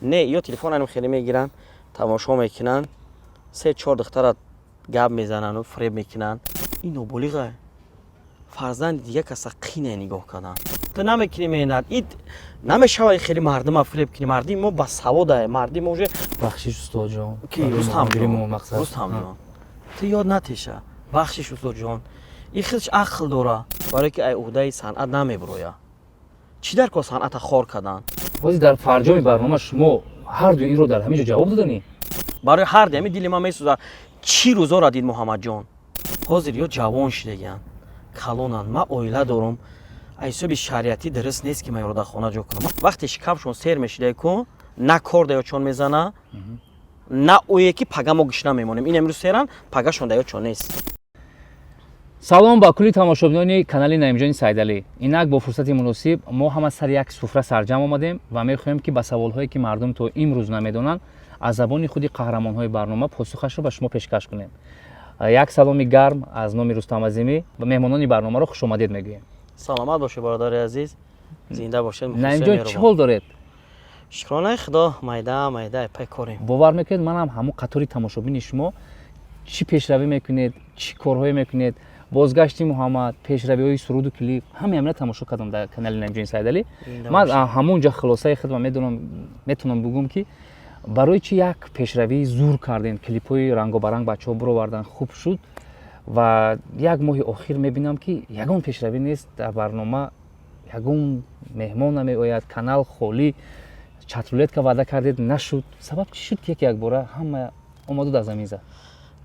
Не, ё телефон анам хеле мегиранд, тамошо мекунанд, се чор духтара гап мезанану фиреб мекунанд. Ин ноболиға, фарзанди дига каса қине нигоҳ кардан. Ту намекунӣ меҳнат, ид намешавад, хеле мардума фиреб кунӣ. Мардими мо басавода, мардими мо уже Бахшиш, устодҷон. Ки, Рустамҷон, Рустамҷон, ту ёд натеша. Бахшиш, устодҷон. Ин хелш ақл дора, барое ки ай уҳдаи санъат намебуроя. Чӣ дар кор санъата хор кардан? Ҳозир дар фарҷоми барнома шумо ҳарду инро дар ҳамин ҷо ҷавоб доданӣ. Барои ҳарди ҳами дили ман месӯзад. Чӣ рӯзора дид Муҳаммадҷон. Ҳозир ё ҷавон шидагианд, калонанд. Ман оила дорум, аз ҳисоби шариатӣ дуруст нест, ки ман ёро дар хона ҷо кунам. Вақте шикамшон сер мешида ку, на кор да ёчон мезана, на ое ки пага мо гишна мемонем. Ин имрӯз серанд, пагашон да ёчон нест. Салом ба кулли тамошобинони канали Наимҷони Сайдалӣ. Инак, бо фурсати муносиб мо ҳама сари як суфра сарҷамъ омадем ва мехоҳем, ки ба саволҳое, ки мардум то имрӯз намедонанд, аз забони худи қаҳрамонҳои барнома посухашро ба шумо пешкаш кунем. Як саломи гарм аз номи Рустам Азимӣ ва меҳмонони барномаро хушомадед мегӯем. Саломат бошед, бародари азиз, зинда бошед. Наимҷон, чӣ ҳол доред? Шукронаи Худо, майда майда пай корем. Бовар мекунед, манам ҳамон қатори тамошобини шумо. Чӣ пешравӣ мекунед, чӣ корҳое мекунед, бозгашти Муҳаммад, пешравиҳои суруду клип, ҳамаи ҳамина тамошо кардам дар канали Наимҷони Сайдалӣ. Ман ҳамон ҷо хулосаи худма медонам, метавонам бигӯм, ки барои чӣ як пешравии зур кардем, клипҳои рангобаранг бачаҳо буровардан, хуб шуд, ва як моҳи охир мебинам, ки ягон пешравӣ нест дар барнома, ягон меҳмон намеояд, канал холӣ. Чатрулетка ваъда кардед, нашуд. Сабаб чӣ шуд, ки яке якбора ҳама омаду дар замин зад?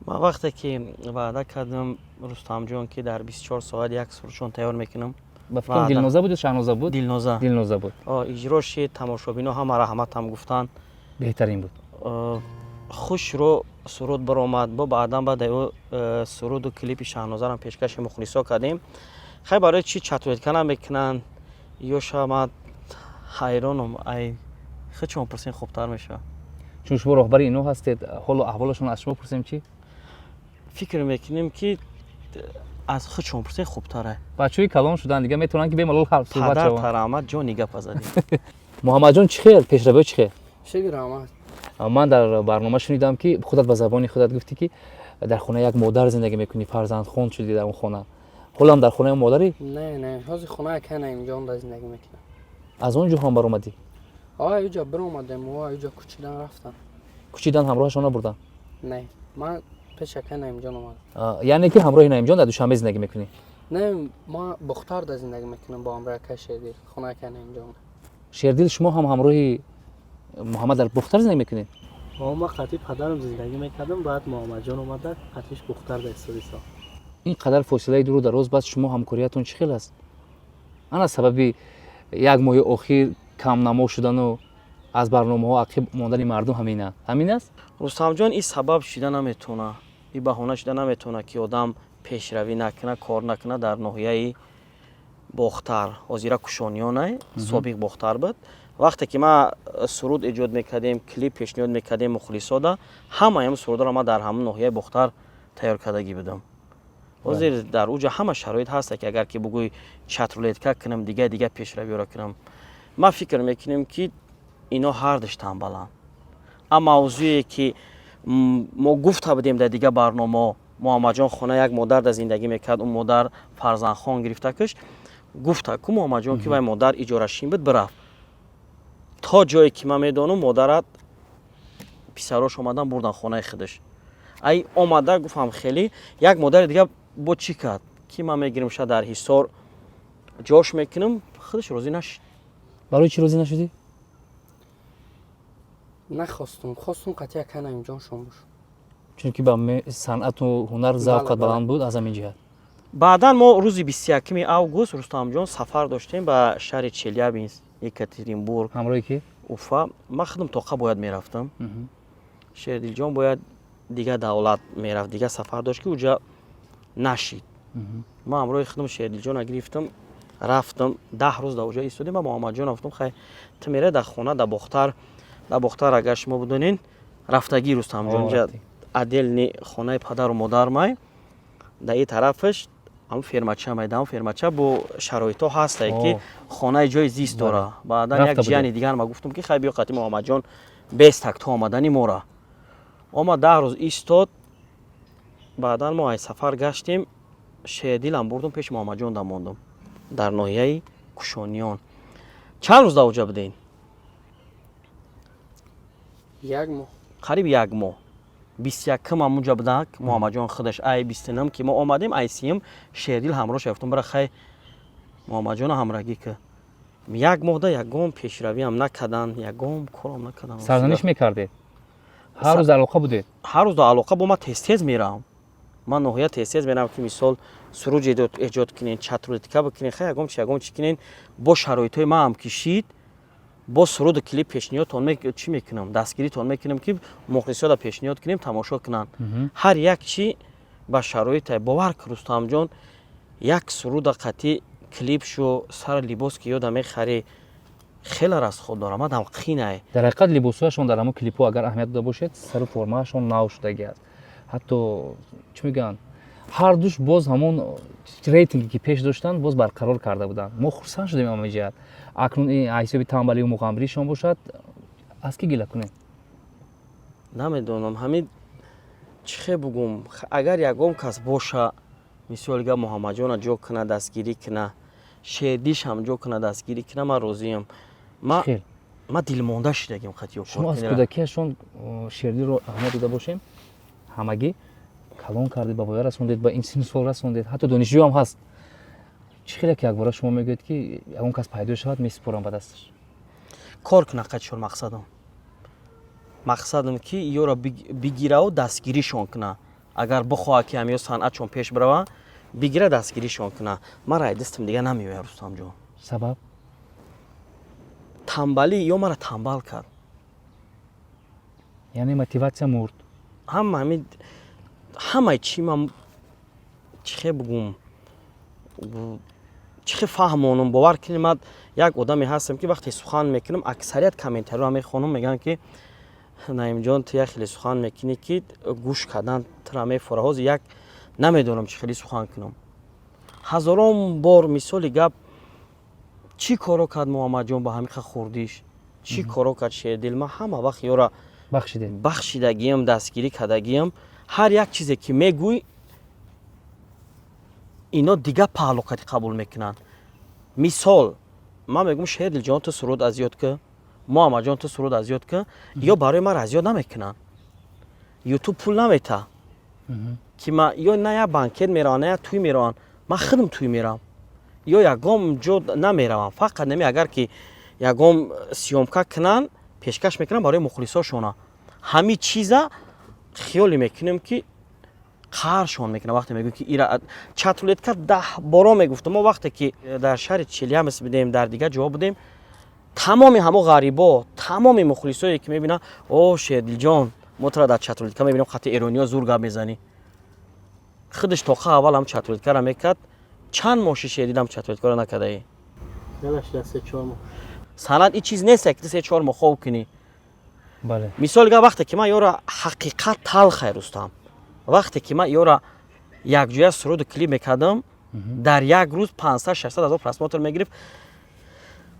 Ман вақте ки ваъда кардам, Рустамҷон, ки дар 24 соат як сурудшон тайёр мекунам. Ба фикрам, Дилноза буд ё Шаҳноза буд? Дилноза. Дилноза буд. Иҷро шид, тамошобино ҳама раҳматам гуфтанд. Беҳтарин буд. Хушро суруд баромад. Бо баъдан баъд ӯ суруду клипи Шаҳнозарам пешкаши мухлисо кардем. Хай, барои чӣ чатрулетка намекунанд ё ша, ман ҳайронам. Ай худшон пурсен, хубтар мешавад. Чун шумо роҳбари ино ҳастед, ҳолу аҳволашон аз шумо пурсем, чӣ? Фикр мекунем, ки аз худшон пурсен, хубтара. Бачаҳои калон шуданд, дига метавонанд, ки бемалол суҳбат Падар шаванд. Тараҳмат, ҷони гапа задем. Муҳаммадҷон, чӣ хел пешравиҳо, чӣ хел? Шукр, раҳмат. Ман дар барнома шунидам, ки худат ба забони худат гуфтӣ, ки дар хонаи як модар зиндагӣ мекунӣ, фарзандхон шудӣ дар он хона. Ҳолам дар хонаи модарӣ? Не, ҳозир хонаи ака Наимҷон да зиндагӣ мекунам. Аз он ҷо ҳам баромадӣ? Ой, уҷа биромадем, ой, уҷа кӯчидан рафтам. Кӯчидан ҳамроҳашон набурдан? Не, ман пеш ака Наимҷон омадам. Яъне ки ҳамроҳи Наимҷон дар Душанбе зиндагӣ мекунӣ? Не, ман Бохтарда зиндагӣ мекунам бо ҳамроҳи ака Шердил, хонаи ака Наимҷон. Шердил, шумо ҳам ҳамроҳи Муҳаммад дар Бохтар зиндагӣ мекунед? Ма қатъи падарам зиндагӣ мекардам, баъд Муҳаммадҷон омада, қатъиш Бухтарда истодисо. Ин қадар фосилаи дуру дароз, баъд шумо ҳамкориятон чӣ хел аст? Ана сабаби як моҳи охир камнамо шудану аз барномаҳо ақиб мондани мардум ҳамина, ҳамин аст? Рустамҷон, ин сабаб шида наметавона, ин баҳона шида наметавона, ки одам пешравӣ накуна, кор накуна. Дар ноҳияи Бохтар, ҳозира Кушониёнай, собиқ Бохтар буд. Вақте ки ман суруд эҷод мекардем, клип пешниҳод мекардем мухлисода, ҳамаи ҳамн сурудро ман дар ҳамн ноҳияи Бохтар тайёр кардагӣ будам. Ҳозир дар уҷа ҳама шароит ҳаста, ки агар ки бугӯй чатрулетка кунам, дига дига пешравиёро кунам. Ман фикр мекунем, ки ино ҳардуш тамбаланд. Ам мавзӯе ки мо гуфта будем дар дига барномаҳо, Муҳаммадҷон хона як модар дар зиндагӣ мекард, он модар фарзандхон гирифта киш. Гуфта ку Муҳаммадҷон, ки вай модар иҷорашин буд, бирафт. То ҷое ки ман медонам, модарат писарош омадан, бурдан хонаи худаш. Ай омада гуфтам, хеле як модари дига бо чӣ кард, ки ман мегирам, ша дар Ҳисор ҷош мекунам, худаш розӣ нашид. Барои чӣ розӣ нашудӣ? Нахостум, хостум қатъи ака Наимҷон шон бош. Чунки ба санъату ҳунар завқат баланд буд, аз ҳамин ҷиҳат. Баъдан мо рӯзи 21-уми август, Рустамҷон, сафар доштем ба шаҳри Челябинск, Екатеринбург. Ҳамроҳи ки? Уфа. Ман худам тоқа бояд мерафтам, Шердилҷон бояд дига давлат мерафт, дига сафар дошт, ки уҷа нашид. Ман ҳамроҳи худам Шердилҷона гирифтам, рафтам, 10 рӯз дар уҷа истодем. Ба Муҳаммадҷон гуфтам: «Хай, ту мерай дар хона дар Бохтар». Дар Бохтар, агар шумо бидонед, рафтагӣ, Рустамҷон, ҷа отдельный хонаи падару модар май, дар ин тарафаш. Ҳамн фермача майдам, фермача бо шароитҳо ҳастае, ки хонаи ҷои зист дора. Баъдан як ҷияни дигар ма гуфтам, ки хай, биё қати Муҳаммадҷон, бестак то омадани мора. Омад, 10 рӯз истод. Баъдан мо ай сафар гаштем, Шердилам бурдум, пеши Муҳаммадҷон дамондум дар ноҳияи Кушониён. Чанд рӯз дар оҷа будем? Як моҳ. Қариб як моҳ. 21-м ҳамунҷа будак Муҳаммадҷон худаш. Ай 29-м ки мо омадем, ай 30-м Шердил ҳамроҳ шафтум. Бара, хай, Муҳаммадҷона ҳамрагӣ ки. Як моҳда ягон пешравиам накардан, ягон корам накардан. Сарзаниш мекардед, ҳар рӯз дар алоқа будед? Ҳар рӯз дар алоқа. Бо ман тез-тез меравам, ман ноҳия тез-тез меравам, ки мисол суруҷ эҷод кунен, чатрулетка бикунен, хай, ягон чи, ягон чи кунен. Бо шароитҳои маам кишид, бо суруду клип пешниҳодтон чӣ мекунам, дастгиритон мекунем, ки мухлисода пешниҳод кунем, тамошо кунанд. Ҳар як чӣ ба шароите. Бовар ки, Рустамҷон, як суруда қатӣ клип шу сар либос ки ёда мехарӣ, хеле расход дорам, мадам қинае. Дар ҳақиқат, либосҳояшон дар ҳамон клипҳо, агар аҳамият дода бошед, сару формаашон нав шудагӣ аст. Ҳатто чӣ мегӯянд, ҳардуш боз ҳамон рейтинге, ки пеш доштанд, боз барқарор карда буданд. Мо хурсанд шудем ҳама ҷиҳат. Акнун ин ҳисоби тамбалию муғамбиришон бошад, аз кӣ гила кунем? Намедонам, ҳамин чӣ хе бугум. Агар ягон кас боша, мисоли гап, Муҳаммадҷона ҷо куна, дастгирӣ куна, Шердишам ҷо куна, дастгирӣ куна, ман розиям. Ма дилмонда шидагим қатиё. Шумо аз кӯдакиашон Шердиро аҳамият дода бошем, ҳамагӣ калон кардед, ба воя расондед, ба ин синну сол расондед, ҳатто донишҷӯам ҳаст. Чӣ хеле ки якбора шумо мегӯед, ки ягон кас пайдо шавад, месупорам ба дасташ? Кор куна қатишон. Мақсадам ки ёро бигираву дастгиришон куна. Агар бихоҳад, ки ҳамё санъатшон пеш бирава, бигира, дастгиришон куна. Мара ай дастам дига намеояд, Рустамҷон. Сабаб? Тамбалӣ ё мара тамбал кард. Яъне мотиватсия мурд? Ҳама ҳамин, ҳамаи чӣ ман чӣ хе бугум, чӣ хе фаҳмонам. Бовар кунед, ман як одаме ҳастам, ки вақте сухан мекунам, аксарият комментариро мехонам, мегӯянд, ки Наимҷон, ту як хеле сухан мекунӣ, ки гӯш кардан тура мефора. Ҳозир як намедонам, чӣ хеле сухан кунам. Ҳазорон бор, мисоли гап, чӣ коро кард Муҳаммадҷон ба ҳамиқа хурдиш, чӣ коро кард Шердил, ман ҳама вақт ёра бахшидед. Бахшидагиам, дастгирӣ кардагиам. Ҳар як чизе ки мегӯй, ино дигар паҳлуқати қабул мекунанд. Мисол, ман мегӯм: «Шердилҷон, ту суруд аз ёд ки, Муҳаммадҷон, ту суруд аз ёд ки». Ё барои ман аз ёд намекунанд. Ютуб пул намета, ки ма ё на як банкет меравам, на як тӯй меравам. Ман худам тӯй меравам ё ягон ҷо намеравам. Фақат нами агар ки ягон съёмка кунанд, пешкаш мекунам барои мухлисошона. Ҳамин чиза хиёле мекунем, ки қаҳршон мекунам, вақте мегӯем, ки ира чатрулетка 10 боро мегуфтам. Мо вақте ки дар шаҳри Челябинск будем, дар дигар ҷоҳо будем, тамоми ҳамо ғарибо, тамоми мухлисое, ки мебинанд: «О, Шердилҷон, мо тура дар чатрулетка мебинем, қати эрониё зур гап мезанӣ». Худаш тоқа аввал ҳам чатрулеткара мекард. Чанд моши Шердилам чатрулеткаро накардаӣ? Санъат ин чиз нест, ки ту 3-4 моҳ хоб кунӣ. Мисол гап, вақте ки ман ёра, ҳақиқат талхай, Рустам, вақте ки ман ёра якҷоя суруду клип мекардам, дар як рӯз 500-600 ҳазор просмотр мегирифт.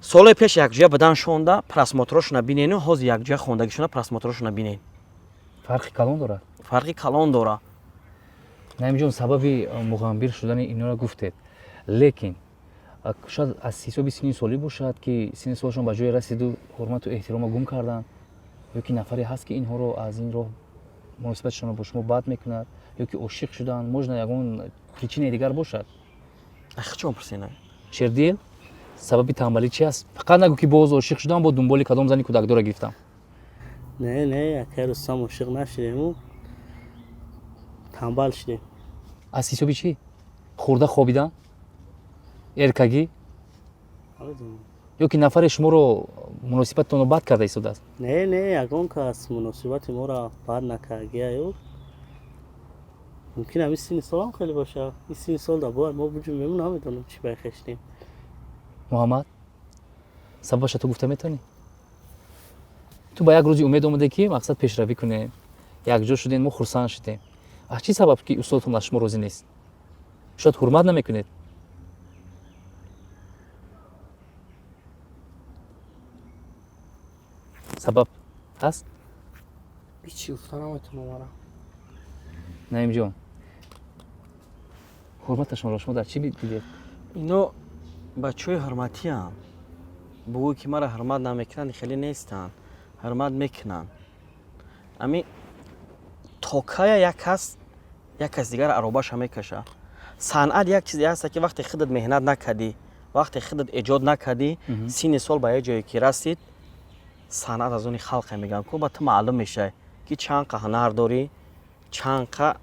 Солҳои пеш якҷоя будан шонда просмотрошона бинену ҳозир якҷоя хондагишона просмотрошона бинен. Фарқи калон дорад. Фарқи калон дорад. Наимҷон, сабаби муғамбир шудани инора гуфтед, лекин шояд аз ҳисоби синни солӣ бошад, ки синни солашон ба ҷое расиду ҳурмату эҳтирома гум карданд, ё ки нафаре ҳаст, ки инҳоро аз ин роҳ муносибатшонро бо шумо бад мекунад, ё ки ошиқ шуданд, можно ягон причинаи дигар бошад? Чон пурсена? Шердил, сабаби тамбалӣ чи аст? Фақат нагӯ, ки боз ошиқ шудам, бо дунболи кадом зани кӯдакдора гирифтам. Не, не, акай Рустам, ошиқ нашудему, тамбал шудем. Аз ҳисоби чӣ? Хӯрда хобидан, эркагӣ ё ки нафаре шуморо муносибататонро бад карда истодааст? Не, не, ягон кас муносибати моро бад накардагиаю. Мумкин ҳамин синни солам хеле боша. Ин синни сол да бояд мо буҷумему, намедонам, чӣ байхештем. Муҳаммад, сабабаша ту гуфта метавонӣ? Ту ба як рӯзи умед омаде, ки мақсад пешравӣ кунем, якҷо шудем, мо хурсанд шудем. Аз чӣ сабаб, ки устодатон аз шумо розӣ нест? Шояд ҳурмат намекунед. Сабаб ҳаст? Ҳичи гуфта наметавонам мара. Наимҷон, ҳурматашонро шумо дар чӣ дидед? Ино бачаҳои ҳурматиам. Бугӯ ки мара ҳурмат намекунанд, хеле нестанд. Ҳурмат мекунанд. Ами то кая як кас як кас дигар аробаша мекаша. Санъат як чизе ҳаст, ки вақте худат меҳнат накардӣ, вақте худат эҷод накардӣ, синни сол ба як ҷое ки расид, санъат аз они халқе мегӯям ку, ба ту маълум мешавад, ки чанд қа ҳунар дорӣ, чанд қа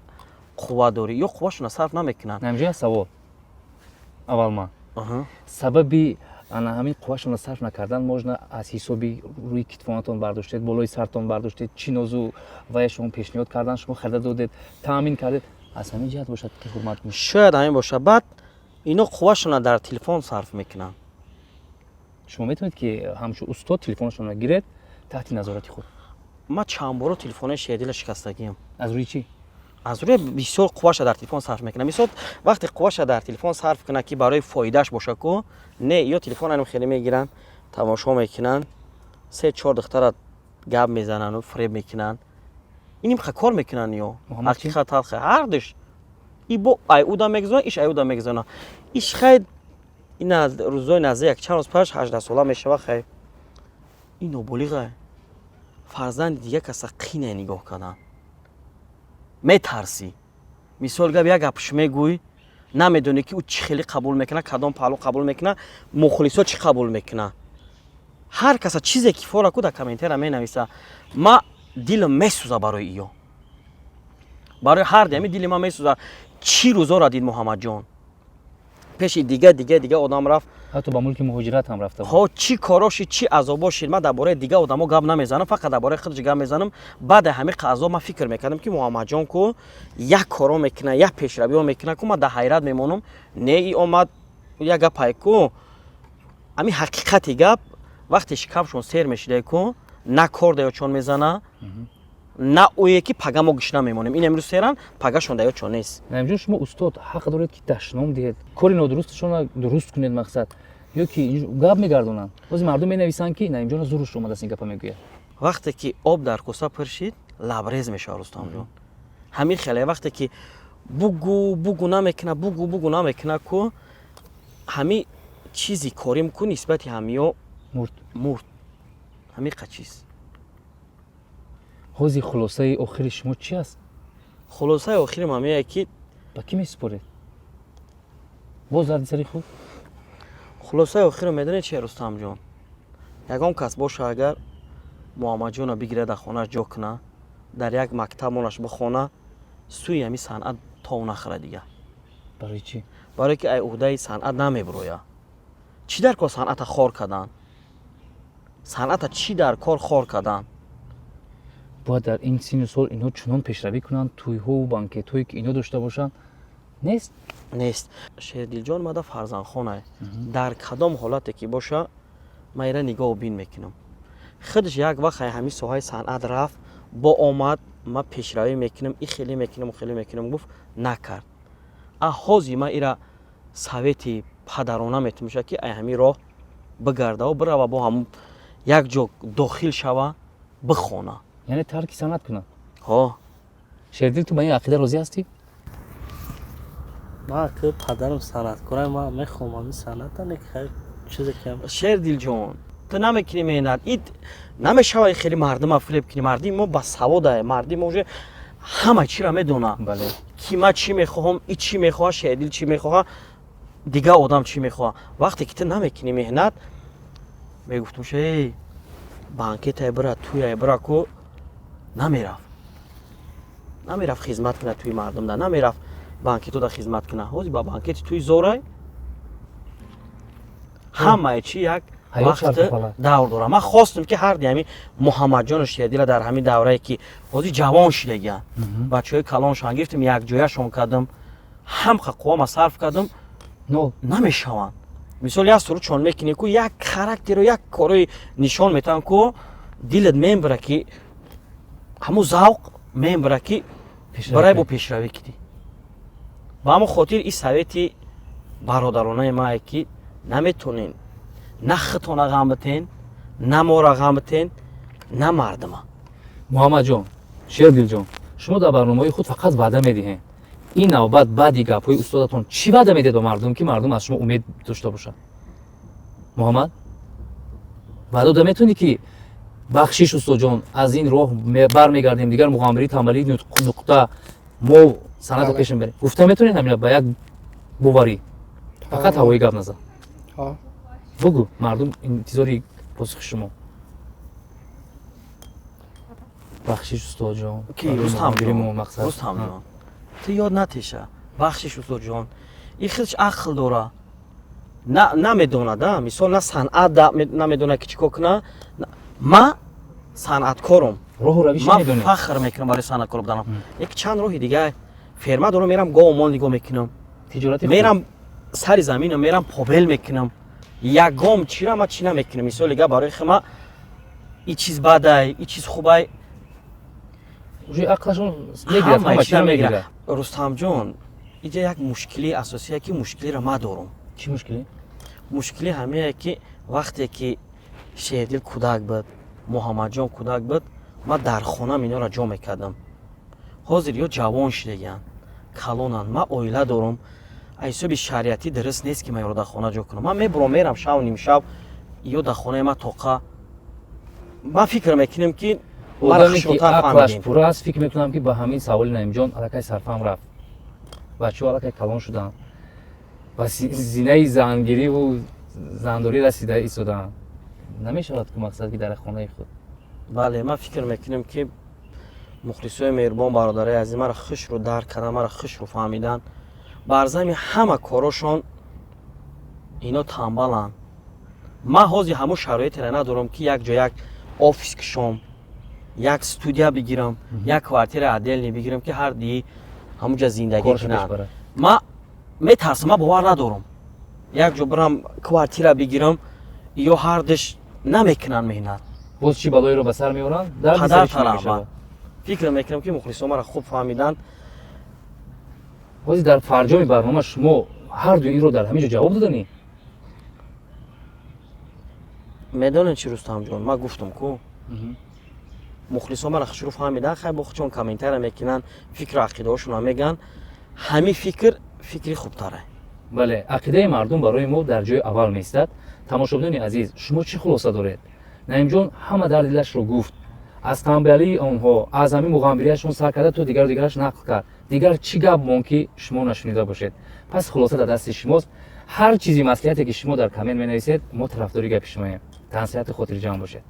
қувва дорӣ. Ё қуввашонро сарф намекунанд. Наимҷон, як савол. Аввал ман. Сабаби ана ҳамин қуввашонро сарф накардан можно аз ҳисоби рӯи китфонатон бардоштед, болои сартон бардоштед, чӣ нозу вая шумо пешниҳод кардан, шумо харида додед, таъмин кардед, аз ҳамин ҷиҳат бошад ки ҳурмат кунед. Шояд ҳамин бошад. Баъд ино қуввашонро дар телефон сарф мекунанд. Шумо метавонед ки ҳамчун устод телефонашонро гиред таҳти назорати худ? Ман чанд боро телефони Шердила шикастагиам. Аз рӯи чӣ? Аз рӯи бисёр қувваша дар телефон сарф мекунад. Мисол, вақте қувваша дар телефон сарф кунад, ки барои фоидааш боша ку, не, ё телефон хеле мегиранд, тамошо мекунанд, се-чор духтара гап мезананду фиреб мекунанд. Ин имха кор мекунанд ё ҳақиқат талха ҳардуш. И бо айуда мегузоранд, иш айуда мегузоранд. Иш хай ина рӯзои наздик як чанд рӯз пеш 18 сола мешава, хай ин ноболиға фарзанди дига каса қине нигоҳ кардан. Метарсӣ. Мисол гап, як гапш мегӯй, намедонӣ ки ӯ чӣ хеле қабул мекунад, кадом паҳлӯ қабул мекунад, мухлисо чӣ қабул мекунад. Ҳар каса чизе ки фора ку дар комментария менависа. Ма дилам месӯза барои иё. Барои ҳар дами дили ман месӯза. Чӣ рӯзоро дид Муҳаммадҷон? Пеши дига, дига, дига одам рафт. Ҳатто ба мулки муҳоҷират ҳам рафта буд. Ҳо, чӣ коро шид, чӣ азобо шид. Ман дар бораи дига одамо гап намезанам, фақат дар бораи худаш гап мезанам. Баъди ҳамин азоб ман фикр мекардам, ки Муҳаммадҷон ку як коро мекунад, як пешравиҳо мекунад ку, ман дар ҳайрат мемонам. Не, и омад як гапай ку, ҳамин ҳақиқати гап, вақте шикамшон сер мешидай ку, на кор даёчон мезана, на ӯе ки пага мо гишна мемонем. Ин имрӯз серан, пагашон даёчон нест. Наимҷон, шумо устод ҳақ доред ки дашном диҳед, кори нодурусташонро дуруст кунед, мақсад ё ки гап мегардонанд. Бози мардум менависанд ки Наимҷон зуруш омадааст ин гапа мегӯяд. Вақте ки об дар коса пур шид, лабрез мешавад, Рустамҷон. Ҳамин хеле вақте ки бугу бугу намекуна, бугу бугу намекуна ку, ҳамин чизи корим ку нисбати ҳамиё мурд. Мурд. Ҳамин қа чиз. Ҳози хулосаи охири шумо чӣ аст? Хулосаи охирим ҳамие ки ба кӣ месупоред? Боз дарди сари худ? Хулосаи охирам медонед чи, Рустамҷон? Ягон кас боша, агар Муҳаммадҷонро бигирад, дар хонааш ҷо куна, дар як мактаб монаш бихона, сӯи ҳамин санъат тов нахӯра дигар. Барои чӣ? Барое ки ай уҳдаи санъат намебуроя. Чӣ дар кор санъата хор кардан? Санъата чӣ дар кор хор кардан? Бояд дар ин синну сол инҳо чунон пешравӣ кунанд, тӯйҳову банкетҳое ки инҳо дошта бошанд, нест? Нест. Шердилҷон мада фарзандхонае. Дар кадом ҳолате ки боша, ман ира нигоҳу бин мекунам. Худаш як вақт ай ҳамин соҳаи санъат рафт, бо омад, ман пешравӣ мекунам, и хеле мекунам, хеле мекунам гуфт, накард. А ҳози ман ира совети падарона метумеша, ки ай ҳамин роҳ бигарда, бирава, бо ҳамун як ҷо дохил шава, бихона. Яъне тарки санъат кунад? Ҳо. Шердил, ту ба ин ақида розӣ ҳастӣ? Ман ки падарам санъаткорам, ман мехоҳам ҳамин санъата, не ки чизе ки Шердилҷон, ту намекунӣ меҳнат, ид намешавад хеле мардума фиреб кунӣ. Мардими мо басаводае, мардими мо уже ҳама чиро медона, ки ман чӣ мехоҳам, и чӣ мехоҳа, Шердил чӣ мехоҳа, дигар одам чӣ мехоҳа. Вақте ки ту намекунӣ меҳнат, мегуфтум, эй, банкетае бира, туяе бира ку, намерафт, намерафт хизмат кунад туи мардумда, намерафт банкетода хизмат кунад. Ҳозир ба банкети туи зорай ҳамаи чи як вақт давр дорам. Ман хостам, ки ҳарди ҳамин Муҳаммадҷону Шердила дар ҳамин даврае ки ҳозир ҷавон шидагианд, бачаҳои калоншон гирифтем, якҷояшон кардам, ҳамқа қуввама сарф кардам, намешаванд. Мисол, як суруд чон мекунӣ ку, як характеру як корои нишон метавон ку, дилат мебара, ки ҳамун завқ мебара, ки барай бо пешравӣ кидӣ. Ба ҳамон хотир ин совети бародаронаи мае, ки наметонен на худтона ғам битен, на моро ғам битен, на мардума. Муҳаммадҷон, Шердилҷон, шумо дар барномаҳои худ фақат ваъда медиҳед. Ин навбат баъди гапҳои устодатон чӣ ваъда медиҳед ба мардум, ки мардум аз шумо умед дошта бошад? Муҳаммад, ваъда дода метавонӣ, ки бахшиш, устодҷон, аз ин роҳ бармегардем, дигар муғаммирӣ, тамбалӣ нуқта, мо санъатро Бале. пеш мебарем? Гуфта метавонед ҳамина ба як боварӣ? Фақат ҳавоӣ гап назан. Ҳо. Бугӯ, мардум интизори посухи шумо. Бахшиш, устодҷон. Ки барои Рустамҷон, муғаммиримо мақсад. Рустамҷон, ту ёд натеша, бахшиш, устодҷон. И худш ақл дора, намедонад, мисол, на санъат намедонад, ки чӣ кор куна. Ма санъаткорум. Роҳу равиш Ман медонед. фахр мекунам барои санъаткор буданам. Як чанд роҳи дига: ферма дорам, мерам, гову мол нигоҳ мекунам. Тиҷорати хуб. Мерам сари заминам, мерам, побел мекунам. Ягом чира ма чӣ намекунам. Мисоли га, барои хима и чиз бадай, и чиз хубай. Уже ақлашон мегирад, ҳама ҳама чиза чиро мегирад. мегирад. Рустамҷон, иҷа як мушкилии асосие, ки мушкилиро ма дорум. Чӣ мушкиле? Мушкили ҳамее, ки вақте ки Шердил кӯдак буд, Муҳаммадҷон кӯдак буд, ман дар хонам инора ҷо мекардам. Ҳозир ё ҷавон шудагианд, калонанд, ман оила дорум. Аз ҳисоби шариатӣ дуруст нест, ки ман ёро дар хона ҷо кунам. Ман мебурам, мерам шав, нимшав, ё дар хонаи ман тоқа. Ман фикр мекунем, ки маро Одаме, ки хушрӯтар ақлаш фаҳмидем. пурра аст, фикр мекунам, ки ба ҳамин саволи Наимҷон аллакай сарфаҳм рафт. Бачаҳо аллакай калон шуданд ва зинаи зангириву зандорӣ расида истодаанд. Намешавад ку, мақсад, ки дар хонаи худ. Бале, ман фикр мекунем, ки мухлисои меҳрубон, бародарои азиз, маро хушрӯ дарк кардан, маро хушрӯ фаҳмидан. Бар зами ҳама корошон ино тамбаланд. Ман ҳозир ҳамон шароитеро надорам, ки як ҷо як офис кушом, як студия бигирам, як квартира отдельный бигирам, ки ҳар дии ҳамунҷа зиндагӣ Корашо пеш кунанд. барад. Ман метарсам, ман бовар надорам, як ҷо бирам, квартира бигирам, ё ҳардиш намекунанд меҳнат. Боз чӣ балоеро ба сар меоранд, дарди Падар сари шумо тараф. мешавад. Фикр мекунам, ки мухлисон маро хуб фаҳмиданд. Ҳозир дар фарҷоми барнома шумо ҳарду инро дар ҳамин ҷо ҷавоб доданӣ? Медонед чи, Рустамҷон, ман гуфтам ку, мухлисон маро хушрӯ фаҳмидан. Хай, бо худшон комментария мекунанд, фикру ақидаҳошонро мегӯянд. Ҳамин фикр фикри хубтаре. Бале, ақидаи мардум барои мо дар ҷои аввал меистад. Тамошобинони азиз, шумо чӣ хулоса доред? Наимҷон ҳама дарди дилашро гуфт, аз тамбалии онҳо, аз ҳамин муғамбириашон сар карда то дигару дигараш нақл кард. Дигар чӣ гап мон, ки шумо нашунида бошед? Пас хулоса дар дасти шумост. Ҳар чизи маслиҳате, ки шумо дар коммент менависед, мо тарафдори гапи шумоем. Тансиҳату хотирҷамъ бошед.